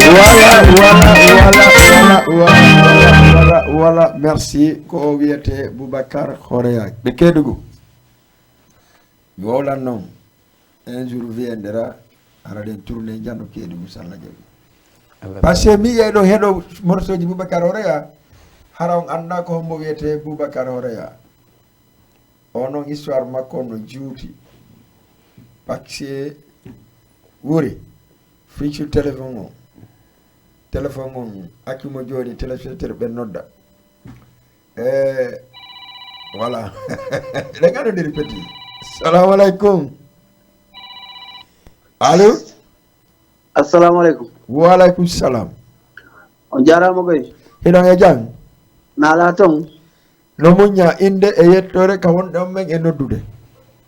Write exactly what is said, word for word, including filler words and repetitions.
Voilà, voilà, voilà, voilà, voilà, voilà, voilà, voilà, merci. Ko o wiyete Boubacar Horea. Ɓe Kedougou. Mi wowlan noon. Un jour viendra, hara ɗen tourné jano Kedougou, so Allah jaɓi. Parce que mi yiyay ɗo heɗo morceau ji Boubacar Horea, hara on annda ko hombo wiyete Boubacar Horea. O noon histoire makko no juuti. Parce que wuri, fii sur téléphone o. Téléphone on, accu mo jooni, téléspectateur ɓen nodda. Eh, voilà. Eɗen nganndondiri petit. Salamu aleykum. Allo? Assalamu aleykum. Wa aleykum salam. On jaaraama koy. Hiɗon e jam? Naalaa toon? No muññaa, innde e yettoore ka wonɗon men e noddude.